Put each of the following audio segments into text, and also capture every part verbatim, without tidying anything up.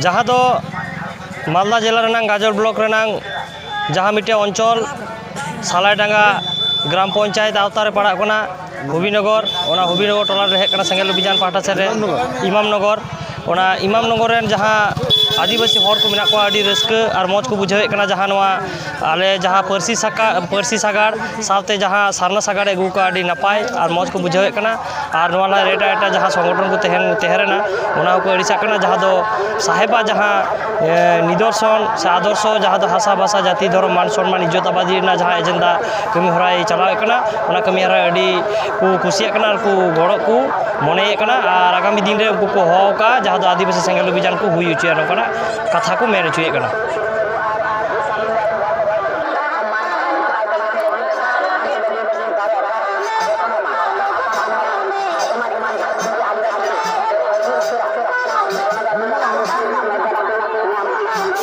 ᱡᱟᱦᱟᱸ ᱫᱚ ᱢᱟᱞᱫᱟ ᱡᱮᱞᱟ ᱨᱮᱱᱟᱝ ᱜᱟᱡᱚᱞ ᱵᱞᱚᱠ ᱨᱮᱱᱟᱝ ᱡᱟᱦᱟᱸ ᱢᱤᱫᱴᱮᱱ ᱚᱧᱪᱚᱞ ᱥᱟᱞᱟᱭᱰᱟᱸᱜᱟ ᱜᱨᱟᱢ ᱯᱚᱧᱪᱟᱭᱮᱛ ᱟᱣᱛᱟ ᱨᱮ ᱯᱟᱲᱟᱜ ᱠᱟᱱᱟ ᱦᱚᱵᱤᱱᱚᱜᱚᱨ᱾ ᱚᱱᱟ ᱦᱚᱵᱤᱱᱚᱜᱚᱨ ᱴᱚᱞᱟ ᱨᱮ ᱦᱮᱡ ᱠᱟᱱᱟ ᱥᱮᱸᱜᱮᱞ ᱚᱵᱷᱤᱡᱟᱱ ᱯᱟᱦᱴᱟ ᱥᱮᱫ ᱨᱮ ᱤᱢᱟᱢ ᱱᱚᱜᱚᱨ᱾ ᱚᱱᱟ ᱤᱢᱟᱢ ᱱᱚᱜᱚᱨ ᱨᱮᱱ ᱡᱟᱦᱟᱸ ᱟᱹᱫᱤᱵᱟᱹᱥᱤ ᱦᱚᱲ ᱠᱚ ᱢᱮᱱᱟᱜ ᱠᱚᱣᱟ, ᱟᱹᱰᱤ ᱨᱟᱹᱥᱠᱟᱹ ᱟᱨ ᱢᱚᱡᱽ ᱠᱚ ᱵᱩᱡᱷᱟᱹᱣᱮᱫ ᱠᱟᱱᱟ᱾ ᱡᱟᱦᱟᱸ ᱱᱚᱣᱟ ᱟᱞᱮ ᱡᱟᱦᱟᱸ ᱯᱟᱹᱨᱥᱤ ᱥᱟᱠᱟ-, ᱯᱟᱹᱨᱥᱤ ᱥᱟᱜᱟᱲ ᱥᱟᱶᱛᱮ ᱡᱟᱦᱟᱸ ᱥᱟᱨᱱᱟ ᱥᱟᱜᱟᱲ ᱟᱹᱜᱩ ᱠᱟᱜᱼᱟ, ᱟᱹᱰᱤ ᱱᱟᱯᱟᱭ ᱟᱨ ᱢᱚᱡᱽ ᱠᱚ ᱵᱩᱡᱷᱟᱹᱣᱮᱫ ᱠᱟᱱᱟ᱾ ᱟᱨ ᱱᱚᱣᱟ ᱞᱟᱦᱟ ᱨᱮ ᱮᱴᱟᱜ ᱮᱴᱟᱜ ᱡᱟᱦᱟᱸ ᱥᱚᱝᱜᱚᱴᱷᱚᱱ ᱠᱚ ᱛᱟᱦᱮᱱ, ᱛᱟᱦᱮᱸ ᱞᱮᱱᱟ, ᱚᱱᱟ ᱦᱚᱸᱠᱚ ᱟᱹᱲᱤᱥᱟᱜ ᱠᱟᱱᱟ᱾ ᱡᱟᱦᱟᱸ ᱫᱚ ᱥᱟᱦᱮᱵᱟᱜ ᱡᱟᱦᱟᱸ, ᱮ, ᱱᱤᱫᱚᱨᱥᱚᱱ ᱥᱮ ᱟᱫᱚᱨᱥᱚ, ᱡᱟᱦᱟᱸ ᱫᱚ ᱦᱟᱥᱟ ᱵᱷᱟᱥᱟ ᱡᱟᱹᱛᱤ ᱫᱷᱚᱨᱚᱢ ᱢᱟᱱ ᱥᱚᱱᱢᱟᱱ ᱤᱡᱽᱡᱚᱛ ᱟᱵᱟᱫᱤ ᱨᱮᱱᱟᱜ ᱡᱟᱦᱟᱸ ᱮᱡᱮᱱᱰᱟ ᱠᱟᱹᱢᱤ ᱦᱚᱨᱟᱭ ᱪᱟᱞᱟᱣᱮᱫ ᱠᱟᱱᱟ, ᱚᱱᱟ ᱠᱟᱹᱢᱤ ᱦᱚᱨᱟ ᱟᱹᱰᱤ ᱠᱚ ᱠᱩᱥᱤᱭᱟᱜ ᱠᱟᱱᱟ ᱟᱨ ᱠᱚ ᱜᱚᱲᱚ ᱠᱚ ᱢᱚᱱᱮᱭᱮᱫ ᱠᱟᱱᱟ᱾ ᱟᱨ ᱟᱜᱟᱢᱤ ᱫᱤᱱ ᱨᱮ ᱩᱱᱠᱩ ᱠᱚ ᱦᱚᱦᱚ ᱟᱠᱟᱫᱼᱟ, ᱡᱟᱦᱟᱸ ᱫᱚ ᱟᱹᱫᱤᱵᱟᱹᱥᱤ ᱥᱮᱸᱜᱮᱞ ᱚᱵᱷᱤᱡᱟᱱ ᱠᱚ ᱦᱩᱭ ᱦᱚᱪᱚᱭᱟ, ᱱᱚᱝᱠᱟᱱᱟᱜ ᱠᱟᱛᱷᱟ ᱠᱚ ᱢᱮᱱ ᱦᱚᱪᱚᱭᱮᱫ ᱠᱟᱱᱟ᱾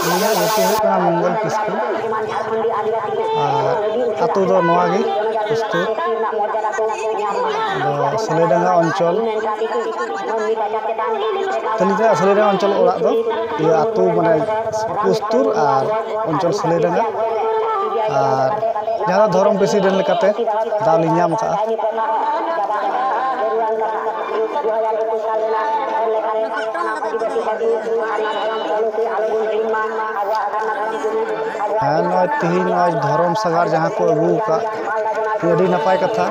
ᱤᱧᱟᱹᱜ ᱧᱩᱛᱩᱢ ᱦᱩᱭᱩᱜ ᱠᱟᱱᱟ ᱢᱚᱝᱜᱚᱞ ᱠᱤᱥᱠᱩ᱾ ᱟᱨ ᱟᱹᱛᱩ ᱫᱚ ᱱᱚᱣᱟ ᱜᱮ, ᱠᱩᱥᱛᱩᱨ᱾ ᱟᱫᱚ ᱥᱩᱞᱟᱹᱭᱰᱟᱸᱜᱟ ᱚᱧᱪᱚᱞ, ᱛᱟᱹᱞᱤᱧ ᱫᱚ ᱥᱩᱞᱟᱹᱭᱰᱟᱸᱜᱟ ᱚᱧᱪᱚᱞ ᱚᱲᱟᱜ ᱫᱚ, ᱤᱭᱟᱹ, ᱟᱹᱛᱩ ᱢᱟᱱᱮ ᱠᱩᱥᱛᱩᱨ ᱟᱨ ᱚᱧᱪᱚᱞ ᱥᱩᱞᱟᱹᱭᱰᱟᱸᱜᱟ᱾ ᱟᱨ ᱡᱟᱦᱟᱸ ᱫᱚ ᱫᱷᱚᱨᱚᱢ president ᱞᱮᱠᱟᱛᱮ ᱫᱟᱣ ᱞᱤᱧ ᱧᱟᱢ ᱟᱠᱟᱫᱼᱟ᱾ ᱦᱮᱸ, ᱱᱚᱜᱼᱚᱭ ᱛᱮᱦᱮᱧ ᱱᱚᱜᱼᱚᱭ ᱫᱷᱚᱨᱚᱢ ᱥᱟᱜᱟᱲ ᱡᱟᱦᱟᱸ ᱠᱚ ᱟᱹᱜᱩ ᱟᱠᱟᱫ, ᱟᱹᱰᱤ ᱱᱟᱯᱟᱭ ᱠᱟᱛᱷᱟ᱾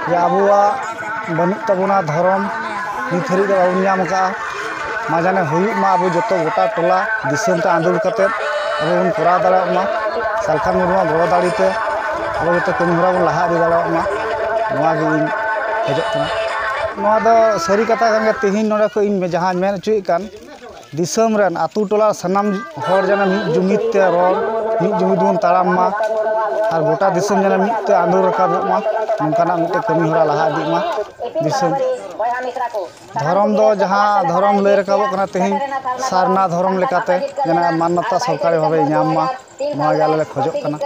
ᱡᱮ ᱟᱵᱚᱣᱟᱜ ᱵᱟᱹᱱᱩᱜ ᱛᱟᱵᱚᱱᱟ ᱫᱷᱚᱨᱚᱢ, ᱱᱤᱛ ᱦᱟᱹᱨᱤᱡ ᱫᱚ ᱵᱟᱵᱚᱱ ᱧᱟᱢ ᱟᱠᱟᱫᱼᱟ᱾ ᱢᱟ ᱡᱟᱱᱮ ᱦᱩᱭᱩᱜ ᱢᱟ, ᱟᱵᱚ ᱡᱚᱛᱚ ᱜᱚᱴᱟ ᱴᱚᱞᱟ ᱫᱤᱥᱚᱢ ᱛᱮ ᱟᱸᱫᱳᱲ ᱠᱟᱛᱮᱫ ᱟᱵᱚ ᱵᱚᱱ ᱠᱚᱨᱟᱣ ᱫᱟᱲᱮᱭᱟᱜ ᱢᱟ᱾ ᱥᱟᱞᱠᱷᱟᱱ ᱢᱩᱨᱢᱩᱣᱟᱜ ᱜᱚᱲᱚ ᱫᱟᱲᱮ ᱛᱮ ᱟᱵᱚ ᱡᱚᱛᱚ ᱠᱟᱹᱢᱤ ᱦᱚᱨᱟ ᱵᱚᱱ ᱞᱟᱦᱟ ᱤᱫᱤ ᱫᱟᱲᱮᱭᱟᱜ ᱢᱟ, ᱱᱚᱣᱟ ᱜᱮ ᱤᱧ ᱠᱷᱚᱡᱚᱜ ᱠᱟᱱᱟ᱾ ᱱᱚᱣᱟ ᱫᱚ ᱥᱟᱹᱨᱤ ᱠᱟᱛᱷᱟ ᱠᱟᱱ ᱜᱮᱭᱟ᱾ ᱛᱮᱦᱮᱧ ᱱᱚᱰᱮ ᱠᱷᱚᱱ ᱤᱧ ᱡᱟᱦᱟᱸᱧ ᱢᱮᱱ ᱦᱚᱪᱚᱭᱮᱫ ᱠᱟᱱ, ᱫᱤᱥᱚᱢ ᱨᱮᱱ ᱟᱛᱳ ᱴᱚᱞᱟ ᱥᱟᱱᱟᱢ ᱦᱚᱲ ᱡᱮᱱᱚ ᱢᱤᱫ ᱡᱩᱢᱤᱫ ᱛᱮ ᱨᱚᱲ, ᱢᱤᱫ ᱡᱩᱢᱤᱫ ᱵᱚᱱ ᱛᱟᱲᱟᱢ ᱢᱟ ᱟᱨ ᱜᱚᱴᱟ ᱫᱤᱥᱚᱢ ᱡᱮᱱᱚ ᱢᱤᱫ ᱛᱮ ᱟᱸᱫᱳᱲ ᱨᱟᱠᱟᱵᱚᱜ ᱢᱟ, ᱱᱚᱝᱠᱟᱱᱟᱜ ᱢᱤᱫᱴᱮᱱ ᱠᱟᱹᱢᱤ ᱦᱚᱨᱟ ᱞᱟᱦᱟ ᱤᱫᱤᱜ ᱢᱟ᱾ ᱫᱤᱥᱚᱢ ᱫᱷᱚᱨᱚᱢ ᱫᱚ ᱡᱟᱦᱟᱸ ᱫᱷᱚᱨᱚᱢ ᱞᱟᱹᱭ ᱨᱟᱠᱟᱵᱚᱜ ᱠᱟᱱᱟ ᱛᱮᱦᱮᱧ, ᱥᱟᱨᱱᱟ ᱫᱷᱚᱨᱚᱢ ᱞᱮᱠᱟᱛᱮ ᱡᱮᱱᱚ ᱢᱟᱱᱱᱚᱛᱟ ᱥᱚᱨᱠᱟᱨᱤ ᱵᱷᱟᱵᱮ ᱧᱟᱢ ᱢᱟ, ᱱᱚᱣᱟ ᱜᱮ ᱟᱞᱮ ᱞᱮ ᱠᱷᱚᱡᱚᱜ ᱠᱟᱱᱟ᱾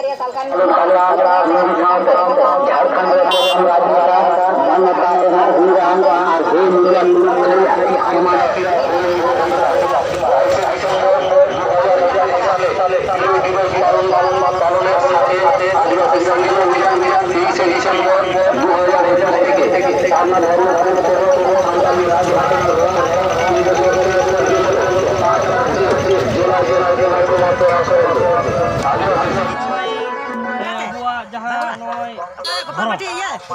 ᱟᱵᱚᱣᱟᱜ ᱡᱟᱦᱟᱸ ᱱᱚᱜᱼᱚᱭ ᱫᱷᱚᱨᱚᱢ,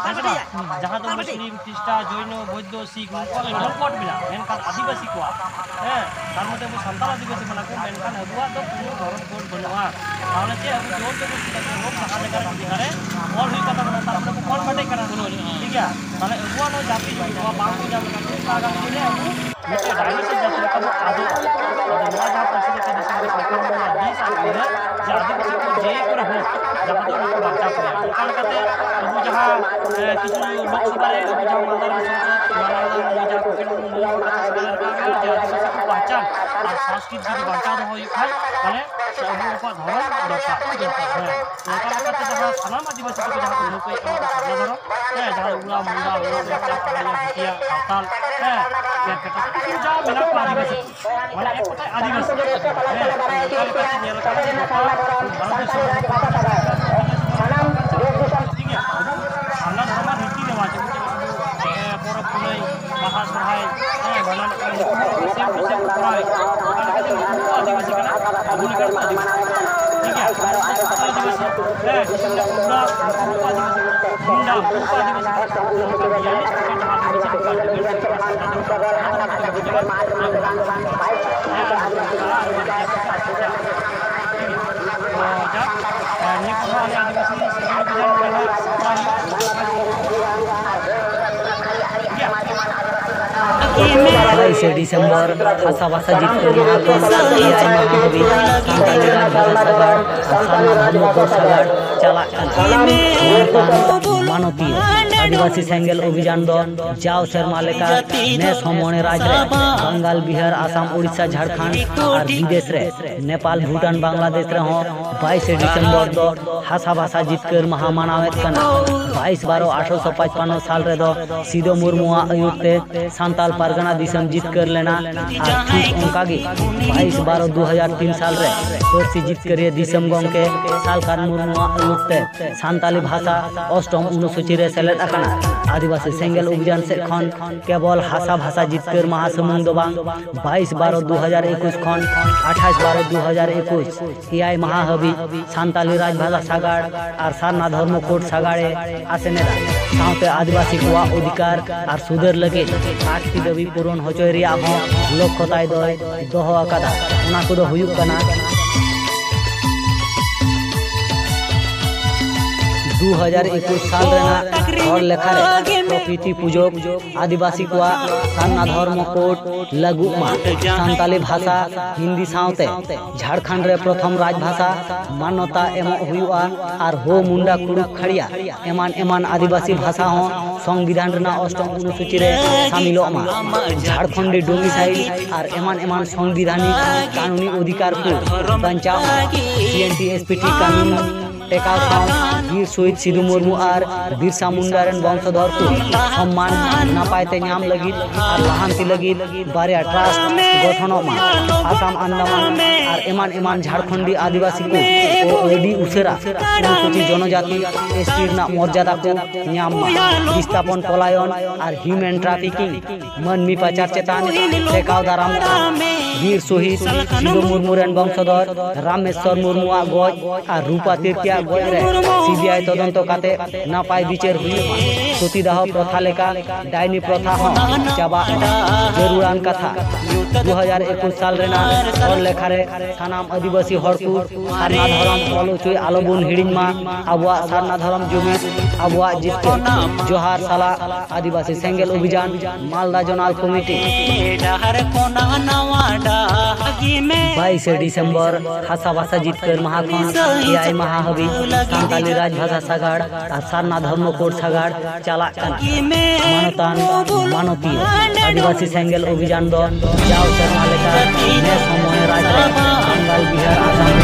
ᱦᱮᱸ ᱥᱮ ᱵᱟᱝ? ᱡᱟᱦᱟᱸ ᱫᱚ ᱢᱩᱥᱞᱤᱢ, ᱠᱷᱨᱤᱥᱴᱟᱱ, ᱡᱚᱭᱱᱚ, ᱵᱳᱫᱽᱫᱷᱚ, ᱥᱤᱠᱷ, ᱱᱩᱠᱩᱣᱟᱜ ᱫᱚ ᱫᱷᱚᱨᱚᱢ ᱠᱳᱰ ᱢᱮᱱᱟᱜᱼᱟ, ᱢᱮᱱᱠᱷᱟᱱ ᱟᱹᱫᱤᱵᱟᱹᱥᱤ ᱠᱚᱣᱟᱜ, ᱦᱮᱸ, ᱛᱟᱨ ᱢᱚᱫᱽᱫᱷᱮ ᱟᱵᱚ ᱥᱟᱱᱛᱟᱲ ᱟᱹᱫᱤᱵᱟᱹᱥᱤ ᱠᱟᱱᱟ ᱠᱚ, ᱢᱮᱱᱠᱷᱟᱱ ᱟᱵᱚᱣᱟᱜ ᱫᱚ ᱠᱳᱱᱳ ᱫᱷᱚᱨᱚᱢ ᱠᱳᱰ ᱵᱟᱹᱱᱩᱜᱼᱟ᱾ ᱛᱟᱦᱚᱞᱮ ᱪᱮᱫ ᱟᱵᱚ ᱡᱳᱨ ᱡᱚᱵᱚᱨᱫᱚᱥᱛᱤ ᱠᱟᱛᱮ ᱦᱳᱠ ᱡᱟᱦᱟᱸ ᱞᱮᱠᱟ ᱨᱮ ᱚᱞ ᱦᱩᱭ ᱠᱟᱛᱟ ᱵᱚᱱᱟ, ᱛᱟᱨᱯᱚᱨᱮ ᱵᱚ convert ᱮᱫ ᱠᱟᱱᱟ, ᱴᱷᱤᱠ ᱜᱮᱭᱟ? ᱛᱟᱦᱚᱞᱮ ᱟᱵᱚᱣᱟᱜ ᱱᱚᱣᱟ ᱡᱟᱹᱛᱤ ᱡᱩᱢᱤ ᱱᱚᱣᱟ ᱵᱟᱝ ᱵᱚᱱ ᱧᱟᱢ ᱞᱮᱠᱷᱟᱱ ᱪᱮᱫ ᱞᱮᱠᱟ ᱜᱟᱱ ᱵᱚᱱ ᱞᱟᱹᱭᱟ ᱟᱵᱚ ᱢᱤᱫᱴᱮᱱ ᱰᱟᱭᱱᱳᱥᱚᱨ ᱡᱟᱹᱛᱤ ᱞᱮᱠᱟ ᱵᱚᱱ ᱟᱫᱚᱜᱼᱟ᱾ ᱟᱫᱚ ᱱᱚᱣᱟ ᱡᱟᱦᱟᱸ ᱯᱟᱹᱨᱥᱤ ᱞᱮᱠᱟ ᱫᱤᱥᱚᱢ ᱨᱮ ᱥᱚᱨᱠᱟᱨ ᱱᱚᱣᱟ ᱵᱤᱥ ᱟᱨ ᱤᱨᱟᱹ ᱡᱮ ᱟᱹᱫᱤᱵᱟᱹᱥᱤ ᱠᱚ ᱡᱮ ᱠᱚᱨᱮ ᱦᱳᱠ, ᱡᱟᱦᱟᱸ ᱫᱚ ᱱᱩᱠᱩ ᱵᱟᱧᱪᱟᱣ ᱠᱚ ᱦᱩᱭᱩᱜᱼᱟ᱾ ᱚᱱᱠᱟ ᱞᱮᱠᱟᱛᱮ ᱟᱵᱚ ᱡᱟᱦᱟᱸ, ᱮ, ᱠᱤᱪᱷᱩ ᱞᱳᱠᱥᱚᱵᱷᱟ ᱨᱮ ᱟᱵᱚ ᱡᱟᱦᱟᱸ ᱢᱟᱞᱫᱟ ᱨᱮᱱ ᱥᱚᱝᱥᱚᱫ, ᱢᱟᱞᱫᱟ ᱨᱮᱱ ᱡᱟᱦᱟᱸ ᱠᱚ ᱠᱤᱱ ᱢᱚᱱᱛᱨᱤ ᱠᱚ ᱠᱟᱛᱷᱟ ᱥᱟᱠᱟᱢ ᱨᱮ ᱨᱟᱠᱟᱵ ᱮᱫᱟ ᱡᱮ ᱟᱹᱫᱤᱵᱟᱹᱥᱤ ᱠᱚ ᱯᱟᱦᱪᱟᱱ ᱟᱨ ᱥᱚᱝᱥᱠᱨᱤᱛ ᱡᱩᱫᱤ ᱵᱟᱧᱪᱟᱣ ᱫᱚᱦᱚ ᱦᱩᱭᱩᱜ ᱠᱷᱟᱱ, ᱛᱟᱦᱚᱞᱮ ᱥᱮ ᱟᱵᱚ ᱩᱱᱠᱩᱣᱟᱜ ᱫᱷᱚᱨᱚᱢ ᱫᱚᱨᱠᱟᱨ, ᱫᱚᱨᱠᱟᱨ, ᱦᱮᱸ᱾ ᱚᱱᱠᱟ ᱞᱮᱠᱟᱛᱮ ᱡᱟᱦᱟᱸ ᱥᱟᱱᱟᱢ ᱟᱹᱫᱤᱵᱟᱹᱥᱤ ᱠᱚ ᱡᱟᱦᱟᱸ ᱠᱚ ᱞᱟᱹᱣᱠᱟᱹᱭᱮᱫ ᱠᱟᱱᱟ ᱥᱟᱨᱱᱟ ᱫᱷᱚᱨᱚᱢ, ᱦᱮᱸ, ᱡᱟᱦᱟᱸ ᱫᱚ ᱩᱨᱟ, ᱢᱩᱱᱰᱟ, ᱦᱳ, ᱵᱮᱠᱴᱟ, ᱯᱟᱦᱟᱲᱤᱭᱟ, ᱵᱷᱩᱴᱤᱭᱟ, ᱥᱟᱶᱛᱟᱞ, ᱦᱮᱸ, ᱠᱮᱨᱠᱮᱴᱟ, ᱩᱱᱠᱩ ᱡᱟᱦᱟᱸ ᱢᱮᱱᱟᱜ ᱠᱚᱣᱟ ᱟᱹᱫᱤᱵᱟᱹᱥᱤ, ᱢᱟᱱᱮ ᱮᱠ ᱠᱚᱛᱷᱟᱭ ᱟᱹᱫᱤᱵᱟᱹᱥᱤ, ᱦᱮᱸ, ᱚᱱᱠᱟ ᱞᱮᱠᱟᱛᱮ ᱧᱮᱞ ᱟᱠᱟᱱᱟ ᱡᱮ ᱜᱚᱴᱟ ᱵᱷᱟᱨᱚᱛ ᱫᱤᱥᱚᱢ ᱨᱮ ᱥᱟᱨᱱᱟ ᱫᱷᱚᱨᱚᱢ ᱨᱮᱱᱟᱜ ᱨᱤᱛᱤ ᱨᱮᱣᱟᱡᱽ, ᱮ, ᱯᱚᱨᱚᱵᱽ ᱯᱩᱱᱟᱹᱭ, ᱵᱟᱦᱟ, ᱥᱚᱨᱦᱟᱭ, ᱦᱮᱸ, ᱵᱷᱟᱸᱰᱟᱱ, ᱱᱩᱠᱩ ᱦᱚᱸ ᱥᱮᱢ ᱴᱩ ᱥᱮᱢ ᱠᱚ ᱠᱚᱨᱟᱣ ᱮᱫᱟ᱾ ᱚᱱᱟ ᱞᱮᱠᱟᱛᱮ ᱱᱩᱠᱩ ᱦᱚᱸ ᱟᱹᱫᱤᱵᱟᱹᱥᱤ ᱠᱟᱱᱟ, ᱟᱵᱚ ᱞᱮᱠᱟᱱ ᱠᱚ ᱟᱹᱫᱤᱵᱟᱹᱥᱤ ᱠᱟᱱᱟ᱾ ᱴᱷᱤᱠ ᱜᱮᱭᱟ? ᱟᱹᱫᱤᱵᱟᱹᱥᱤ, ᱦᱮᱸ, ᱠᱤᱥᱩᱱ ᱠᱚ ᱢᱩᱱᱰᱟ, ᱱᱩᱠᱩ ᱦᱚᱸ ᱟᱹᱫᱤᱵᱟᱹᱥᱤ ᱠᱟᱱᱟ᱾ ᱢᱩᱱᱰᱟ, ᱱᱩᱠᱩ ᱦᱚᱸ ᱟᱹᱫᱤᱵᱟᱹᱥᱤ ᱠᱟᱱᱟ᱾ ᱱᱩᱠᱩ ᱵᱤᱭᱟᱞᱤᱥ ᱯᱟᱨᱥᱮᱱᱴ ᱡᱟᱦᱟᱸ ᱟᱹᱫᱤᱵᱟᱹᱥᱤ ᱠᱚ ᱠᱟᱱᱟ, ᱚᱱᱟ ᱫᱚ ᱱᱩᱠᱩ ᱠᱚ ᱵᱩᱡᱷᱟᱹᱣᱟ᱾ ᱦᱮᱸ, ᱟᱨ ᱱᱩᱠᱩ ᱠᱚ ᱟᱨ ᱵᱟᱨᱭᱟ ᱠᱚ ᱟᱨ ᱠᱚ ᱪᱟᱞᱟᱜ ᱠᱟᱱᱟ᱾ ᱴᱷᱤᱠ ᱜᱮᱭᱟ? ᱛᱚ, ᱡᱟᱠ, ᱟᱨ ᱱᱤᱭᱟᱹ ᱠᱚ ᱟᱞᱮ ᱟᱹᱫᱤᱵᱟᱹᱥᱤ ᱥᱤᱸᱜᱟᱹᱲ ᱵᱟᱡᱟᱨ ᱱᱚᱰᱮ ᱦᱟᱸᱜ ᱥᱟᱯᱲᱟᱣ ᱦᱩᱭᱩᱜᱼᱟ᱾ ᱴᱷᱤᱠ ᱜᱮᱭᱟ? ᱟᱴᱷᱟᱭᱤᱥᱮ ᱰᱤᱥᱮᱢᱵᱚᱨ ᱦᱟᱥᱟ ᱵᱷᱟᱥᱟ ᱡᱤᱛᱠᱟᱹᱨ ᱢᱟᱦᱟ ᱠᱷᱚᱱ ᱮᱭᱟᱭ ᱢᱟᱦᱟ ᱦᱟᱹᱵᱤᱡ ᱥᱟᱱᱛᱟᱲᱤ ᱨᱟᱡᱽ ᱵᱷᱟᱥᱟ ᱥᱟᱜᱟᱲ ᱟᱨ ᱥᱟᱨᱱᱟ ᱫᱷᱚᱨᱢᱚ ᱠᱚ ᱥᱟᱜᱟᱲ ᱪᱟᱞᱟᱜ ᱠᱟᱱᱟ᱾ ᱢᱮᱱᱠᱷᱟᱱ ᱢᱟᱱᱚᱛᱤᱭᱟᱹ ᱟᱹᱫᱤᱵᱟᱹᱥᱤ ᱥᱮᱸᱜᱮᱞ ᱚᱵᱷᱤᱡᱟᱱ ᱫᱚ ᱡᱟᱣ ᱥᱮᱨᱢᱟ ᱞᱮᱠᱟ ᱱᱮᱥ ᱦᱚᱸ ᱢᱚᱬᱮ ᱨᱟᱡᱽ ᱨᱮ, ᱵᱟᱝᱜᱟᱞ, ᱵᱤᱦᱟᱨ, ᱟᱥᱟᱢ, ᱳᱰᱤᱥᱟ, ᱡᱷᱟᱲᱠᱷᱚᱸᱰ ᱟᱨ ᱵᱤᱫᱮᱥ ᱨᱮ, ᱱᱮᱯᱟᱞ, ᱵᱷᱩᱴᱟᱱ, ᱵᱟᱝᱞᱟᱫᱮᱥ ᱨᱮᱦᱚᱸ ᱵᱟᱭᱤᱥᱮ ᱰᱤᱥᱮᱢᱵᱚᱨ ᱫᱚ ᱦᱟᱥᱟ ᱵᱷᱟᱥᱟ ᱡᱤᱛᱠᱟᱹᱨ ᱢᱟᱦᱟ ᱢᱟᱱᱟᱣᱮᱫ ᱠᱟᱱᱟ᱾ ᱵᱟᱭᱤᱥ ᱵᱟᱨᱚ ᱟᱴᱷᱨᱚᱥᱚ ᱯᱟᱸᱪᱯᱟᱱᱱᱚ ᱥᱟᱞ ᱨᱮᱫᱚ ᱥᱤᱫᱚ ᱢᱩᱨᱢᱩᱣᱟᱜ ᱟᱹᱭᱩᱨ ᱛᱮ ᱥᱟᱱᱛᱟᱞ ᱯᱟᱨᱜᱟᱱᱟ ᱫᱤᱥᱚᱢ ᱡᱤᱛᱠᱟᱹᱨ ᱞᱮᱱᱟ᱾ ᱟᱨ ᱴᱷᱤᱠ ᱚᱱᱠᱟ ᱜᱮ ᱵᱟᱭᱤᱥ ᱵᱟᱨᱚ ᱫᱩ ᱦᱟᱡᱟᱨ ᱛᱤᱱ ᱥᱟᱞ ᱨᱮ ᱯᱟᱹᱨᱥᱤ ᱡᱤᱛᱠᱟᱹᱨᱤᱭᱟᱹ ᱫᱤᱥᱚᱢ ᱜᱚᱢᱠᱮ ᱥᱟᱞᱠᱷᱟᱱ ᱢᱩᱨᱢᱩᱣᱟᱜ ᱟᱹᱭᱩᱨ ᱛᱮ ᱥᱟᱱᱛᱟᱞᱤ ᱵᱷᱟᱥᱟ ᱚᱥᱴᱚᱢ ᱚᱱᱩᱥᱩᱪᱤ ᱨᱮ ᱥᱮᱞᱮᱫ ᱟᱠᱟᱱᱟ᱾ ᱟᱹᱫᱤᱵᱟᱹᱥᱤ ᱥᱮᱸᱜᱮᱞ ᱚᱵᱷᱤᱡᱟᱱ ᱥᱮᱫ ᱠᱷᱚᱱ ᱠᱮᱵᱚᱞ ᱦᱟᱥᱟ ᱵᱷᱟᱥᱟ ᱡᱤᱛᱠᱟᱹᱨ ᱢᱟᱦᱟ ᱥᱩᱢᱩᱝ ᱫᱚ ᱵᱟᱝ, ᱵᱟᱭᱤᱥ ᱵᱟᱨᱚ ᱫᱩ ᱦᱟᱡᱟᱨ ᱮᱠᱩᱥ ᱠᱷᱚᱱ ᱟᱴᱷᱟᱥ ᱵᱟᱨᱚ ᱫᱩ ᱦᱟᱡᱟᱨ ᱮᱠᱩᱥ ᱮᱭᱟᱭ ᱢᱟᱦᱟ ᱦᱟᱹᱵᱤᱡ ᱥᱟᱱᱛᱟᱞᱤ ᱨᱟᱡᱽᱵᱷᱟᱥᱟ ᱥᱟᱜᱟᱲ ᱟᱨ ᱥᱟᱨᱱᱟ ᱫᱷᱚᱨᱢᱚ ᱠᱳᱰ ᱥᱟᱜᱟᱲ ᱮ ᱟᱥᱮᱱ ᱮᱫᱟ᱾ ᱥᱟᱶᱛᱮ ᱟᱹᱫᱤᱵᱟᱹᱥᱤ ᱠᱚᱣᱟᱜ ᱚᱫᱷᱤᱠᱟᱨ ᱟᱨ ᱥᱩᱫᱷᱟᱹᱨ ᱞᱟᱹᱜᱤᱫ ᱟᱴ ᱴᱤ ᱫᱟᱹᱵᱤ ᱯᱩᱨᱚᱱ ᱦᱚᱪᱚᱭ ᱨᱮᱭᱟᱜ ᱦᱚᱸ ᱞᱚᱠᱠᱷᱚ ᱛᱟᱭ ᱫᱚᱭ ᱫᱚᱦᱚ ᱟᱠᱟᱫᱟ᱾ ᱚᱱᱟ ᱠᱚᱫᱚ ᱦᱩᱭᱩᱜ ᱠᱟᱱᱟ, ᱫᱩ ᱦᱟᱡᱟᱨ ᱮᱠᱩᱥ ᱥᱟᱞ ᱨᱮᱱᱟᱜ ᱦᱚᱲ ᱞᱮᱠᱷᱟ ᱨᱮ ᱯᱨᱚᱠᱨᱤᱛᱤ ᱯᱩᱡᱚᱠ ᱟᱹᱫᱤᱵᱟᱹᱥᱤ ᱠᱚᱣᱟᱜ ᱥᱟᱨᱱᱟ ᱫᱷᱚᱨᱢᱚ ᱠᱳᱰ ᱞᱟᱹᱜᱩᱜ ᱢᱟ᱾ ᱥᱟᱱᱛᱟᱞᱤ ᱵᱷᱟᱥᱟ ᱦᱤᱱᱫᱤ ᱥᱟᱶᱛᱮ ᱡᱷᱟᱲᱠᱷᱚᱸᱰ ᱨᱮ ᱯᱨᱚᱛᱷᱚᱢ ᱨᱟᱡᱽ ᱵᱷᱟᱥᱟ ᱢᱟᱱᱚᱛᱟ ᱮᱢᱚᱜ ᱦᱩᱭᱩᱜᱼᱟ ᱟᱨ ᱦᱳ, ᱢᱩᱱᱰᱟ, ᱠᱩᱲᱩᱠ, ᱠᱷᱟᱲᱤᱭᱟ ᱮᱢᱟᱱ ᱮᱢᱟᱱ ᱟᱹᱫᱤᱵᱟᱹᱥᱤ ᱵᱷᱟᱥᱟ ᱦᱚᱸ ᱥᱚᱝᱵᱤᱫᱷᱟᱱ ᱨᱮᱱᱟᱜ ᱚᱥᱴᱚᱢ ᱚᱱᱩᱥᱩᱪᱤ ᱨᱮ ᱥᱟᱢᱤᱞᱚᱜ ᱢᱟ᱾ ᱡᱷᱟᱲᱠᱷᱚᱸᱰᱤ ᱰᱳᱢᱤᱥᱟᱭᱤᱞ ᱟᱨ ᱮᱢᱟᱱ ᱮᱢᱟᱱ ᱥᱚᱝᱵᱤᱫᱷᱟᱱᱤᱠ ᱠᱟᱹᱱᱩᱱᱤ ᱚᱫᱷᱤᱠᱟᱨ ᱠᱚ ᱵᱟᱧᱪᱟᱣ ᱢᱟ᱾ ᱥᱤ N T S P T ᱠᱟᱹᱱᱩᱱ ᱴᱮᱠᱟᱣ ᱥᱟᱶ ᱵᱤᱨ ᱥᱚᱦᱤᱫ ᱥᱤᱫᱩ ᱢᱩᱨᱢᱩ ᱟᱨ ᱵᱤᱨᱥᱟ ᱢᱩᱱᱰᱟ ᱨᱮᱱ ᱵᱚᱝᱥᱚᱫᱷᱚᱨ ᱠᱚ ᱥᱚᱢᱢᱟᱱ ᱱᱟᱯᱟᱭ ᱛᱮ ᱧᱟᱢ ᱞᱟᱹᱜᱤᱫ ᱟᱨ ᱞᱟᱦᱟᱱᱛᱤ ᱞᱟᱹᱜᱤᱫ ᱵᱟᱨᱭᱟ ᱴᱨᱟᱥᱴ ᱜᱚᱴᱷᱚᱱᱚᱜ ᱢᱟ᱾ ᱟᱥᱟᱢ ᱟᱱᱫᱟᱢᱟᱱ ᱟᱨ ᱮᱢᱟᱱ ᱮᱢᱟᱱ ᱡᱷᱟᱲᱠᱷᱚᱸᱰᱤ ᱟᱹᱫᱤᱵᱟᱹᱥᱤ ᱠᱚ ᱟᱹᱰᱤ ᱩᱥᱟᱹᱨᱟ ᱚᱱᱩᱥᱩᱪᱤ ᱡᱚᱱᱚᱡᱟᱛᱤ, ᱮᱥ ᱴᱤ ᱨᱮᱱᱟᱜ ᱢᱚᱨᱡᱟᱫᱟ ᱠᱚ ᱧᱟᱢ ᱢᱟ᱾ ᱵᱤᱥᱛᱷᱟᱯᱚᱱ, ᱯᱚᱞᱟᱭᱚᱱ ᱟᱨ ᱦᱤᱭᱩᱢᱮᱱ ᱴᱨᱟᱯᱷᱤᱠᱤᱝ, ᱢᱟᱹᱱᱢᱤ ᱯᱟᱪᱟᱨ ᱪᱮᱛᱟᱱ ᱴᱮᱠᱟᱣ ᱫᱟᱨᱟᱢᱚᱜᱼᱟ᱾ ᱵᱤᱨ ᱥᱚᱦᱤᱫ ᱥᱤᱫᱩ ᱢᱩᱨᱢᱩ ᱨᱮᱱ ᱵᱚᱝᱥᱚᱫᱷᱚᱨ ᱨᱟᱢᱮᱥᱣᱚᱨ ᱢᱩᱨᱢᱩᱣᱟᱜ ᱜᱚᱡ ᱟᱨ ᱨᱩᱯᱟ ᱛᱤᱨᱠᱤᱭᱟᱜ ᱜᱚᱡ ᱨᱮ ᱥᱤ ᱵᱤ ᱟᱭ ᱛᱚᱫᱚᱱᱛᱚ ᱠᱟᱛᱮ ᱱᱟᱯᱟᱭ ᱵᱤᱪᱟᱹᱨ ᱦᱩᱭᱩᱜ ᱢᱟ᱾ ᱥᱚᱛᱤᱫᱟᱦᱚ ᱯᱨᱚᱛᱷᱟ ᱞᱮᱠᱟ ᱰᱟᱭᱱᱤ ᱯᱨᱚᱛᱷᱟ ᱦᱚᱸ ᱪᱟᱵᱟᱜ ᱢᱟ᱾ ᱡᱟᱹᱨᱩᱲᱟᱱ ᱠᱟᱛᱷᱟ, ᱫᱩ ᱦᱟᱡᱟᱨ ᱮᱠᱩᱥ ᱥᱟᱞ ᱨᱮᱱᱟᱜ ᱦᱚᱲ ᱞᱮᱠᱷᱟ ᱨᱮ ᱥᱟᱱᱟᱢ ᱟᱹᱫᱤᱵᱟᱹᱥᱤ ᱦᱚᱲ ᱠᱚ ᱥᱟᱨᱱᱟ ᱫᱷᱚᱨᱚᱢ ᱚᱞ ᱚᱪᱚᱭ ᱟᱞᱚᱵᱚᱱ ᱦᱤᱲᱤᱧ ᱢᱟ᱾ ᱟᱵᱚᱣᱟᱜ ᱥᱟᱨᱱᱟ ᱫᱷᱚᱨᱚᱢ ᱡᱩᱢᱤᱫ, ᱟᱵᱚᱣᱟᱜ ᱡᱤᱛᱠᱟᱹᱨ᱾ ᱡᱚᱦᱟᱨ ᱥᱟᱞᱟᱜ ᱟᱹᱫᱤᱵᱟᱹᱥᱤ ᱥᱮᱸᱜᱮᱞ ᱚᱵᱷᱤᱡᱟᱱ, ᱢᱟᱞᱫᱟ ᱡᱚᱱᱟᱞ ᱠᱚᱢᱤᱴᱤ᱾ ᱰᱟᱦᱟᱨ ᱠᱷᱚᱱᱟᱜ ᱱᱟᱣᱟ ᱰᱟᱦᱟᱨ ᱜᱮ ᱢᱮ᱾ ᱵᱟᱭᱤᱥᱮ ᱰᱤᱥᱮᱢᱵᱚᱨ ᱦᱟᱥᱟ ᱵᱷᱟᱥᱟ ᱡᱤᱛᱠᱟᱹᱨ ᱢᱟᱦᱟ ᱠᱷᱚᱱ ᱮᱭᱟᱭ ᱢᱟᱦᱟ ᱦᱟᱹᱵᱤᱡ ᱥᱟᱱᱛᱟᱞᱤ ᱨᱟᱡᱽ ᱵᱷᱟᱥᱟ ᱥᱟᱜᱟᱲ ᱟᱨ ᱥᱟᱨᱱᱟ ᱫᱷᱚᱨᱢᱚ ᱠᱳᱰ ᱥᱟᱜᱟᱲ ᱪᱟᱞᱟᱜ ᱠᱟᱱᱟ᱾ ᱢᱟᱱᱚᱛᱟᱱ ᱢᱟᱱᱚᱛᱤᱭᱟᱹ ᱟᱹᱫᱤᱵᱟᱹᱥᱤ ᱥᱮᱸᱜᱮᱞ ᱚᱵᱷᱤᱡᱟᱱ ᱫᱚ ᱡᱟᱣ ᱥᱮᱨᱢᱟ ᱞᱮᱠᱟ ᱱᱮᱥ ᱦᱚᱸ ᱢᱚᱬᱮ ᱨᱟᱡᱽ ᱨᱮ ᱵᱟᱝᱜᱟᱞ, ᱵᱤᱦᱟᱨ, ᱟᱥᱟᱢ,